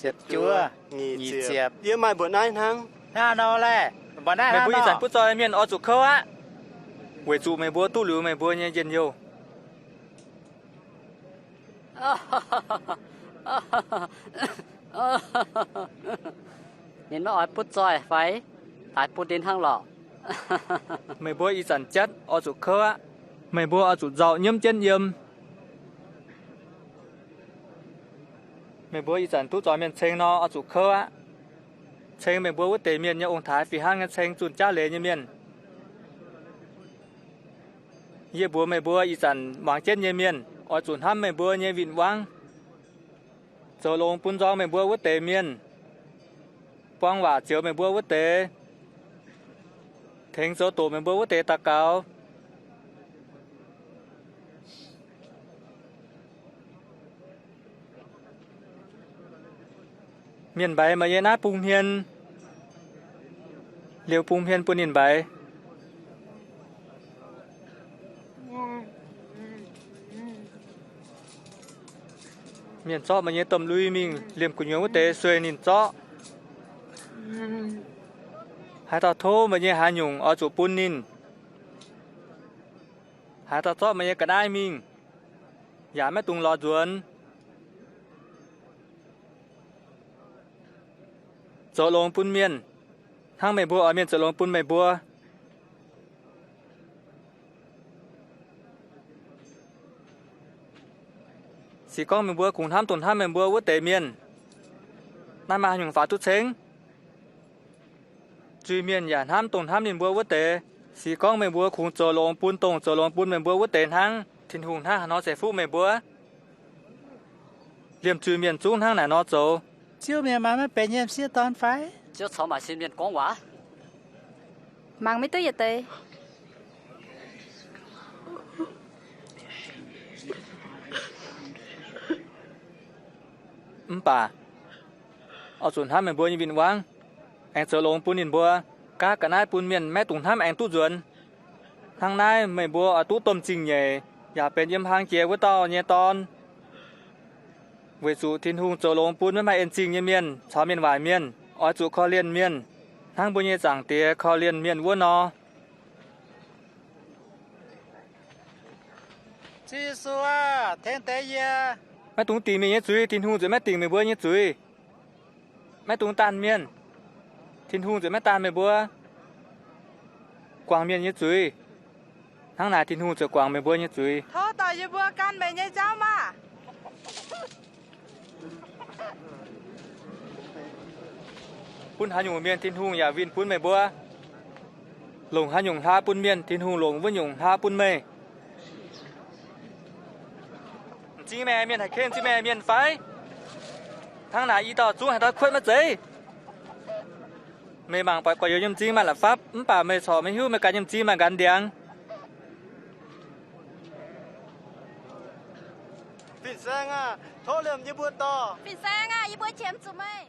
ziepc juov, nyic ziepc. Yie maaih mbuoqc naaiv hnangv. Hnangv nor laeh. Mbuoqc naaiv hnangv nor. Meih mbuo ih zanc butv zoih mienh oix zuqc kouv aqv, weic zuqc meih mbuo duqv liuz meih mbuo nyei njien-youh. Ninh maiv oix butv zoih fai? Daaix bun ninh hnangv lorqc. Meih mbuo ih zanc jatv oix zuqc kouv aqv. Meih mbuo oix zuqc nzauh nyiemv jienv yiem. Meih mbuo ih zanc duqv zoux mienh ceng nor oix zuqc kouv aqv. Ceng meih mbuo wuov deix mienh nyei ong-taaix fih hnangv nyei ceng zunh jaav leiz nyei mienh. Yie mbuox meih mbuo ih zanc muangx jienv nyei mienh oix zuqc hnamv meih mbuo nyei win-wangv, zoux longx bun nzorng meih mbuo wuov deix mienh, buang waac zioux meih mbuo wuov deix, tengx zoux doqc meih mbuo wuov deix daux gaux. Mienh mbaix meih nyei naaiv bung hmien, liouh bung hmien bun ninh mbaix. Mienh zorqv meih nyei domh lui mingh liemh gu'nyuoz wuov deix sueih ninh zorqv. Haaix dauh tov meih nyei haaix nyungc oix zuqc bun ninh. Haaix dauh zorqv meih nyei ga'naaiv mingh, yaac maiv dungx lorz nzuonx. Zoux longx bun mienh, hnangv meih mbuo oix mienh zoux longx bun meih mbuo. Se gorngv meih mbuo kungx hnamv dongh hnamv meih mbuo wuov deix mienh, naaiv maaih haaix nyungc faaux duqv ceng? Zuiz-mienh yaac hnamv dongh hnamv ninh mbuo wuov deix. Se gorngv meih mbuo kungx zoux longx bun dongh zoux longx bun meih mbuo wuov deix hnangv, Tin-Hungh hnangv haaix nor ceix fuqv meih mbuo? Liemh zuiz-mienh zungv hnangv naaic nor zoux. Ziouv, meih maaih maiv benx yiem m'sieqv dorn fai? Ziouv caux maac sin mienh gorngv waac. Mangc maiv duqv yietc deix. Mv baac oix zuqc hnamv meih mbuo nyei win-wangv, aengx zoux longx bun ninh mbuo, gaav ga'naaiv bun mienh maiv dungx hnamv aengx duqv nzuonx. Hnangv naaiv meih mbuo oix duqv domh zingh nyeic, yaac benx yiem hlang jiex wuov dauh nyei dorn. Weic zuqc Tin-Hungh zoux longx bun maiv maaih en zingh nyei mienh caux mienh waaic mienh. Oix zuqc korv-lienh mienh, hnangv mbuo nyei Zaangc Diex korv-lienh mienh wuov nor. Ziouv Yesu aah! Tengx deix yie. Maiv dungx dingc mienh nyei zuiz, Tin-Hungh ziouc maiv dingc meih mbuo nyei zuiz. Maiv dungx daanh mienh, Tin-Hungh ziouc maiv daanh meih mbuo. Guangc mienh nyei zuiz, hnangv naaic Tin-Hungh ziouc guangc meih mbuo nyei zuiz. Tov dorh yie mbuo gan meih nyei jauv maah! Bun haaix nyungc mienh, Tin-Hungh yaac winh bun meih mbuo. Longc haaix nyungc hlaax bun mienh, Tin-Hungh longc wuov nyungc hlaax bun meih. M'zing meih mienh haih ken m'zing meih mienh fai? Hnangv naaic i dauh zungv haaix dauh kuotv maiv zeiz? Meih mangc buatc gorx-youz nyei m'zing maaih la'fapv, mv baac meih corc maiv hiuv meih ganh nyei m'zing maaih nqanx ndiangx. Fin-saeng aah, tov liemh yie mbuo dorh. Fin-saeng aah, yie mbuo qiemx zuqc meih.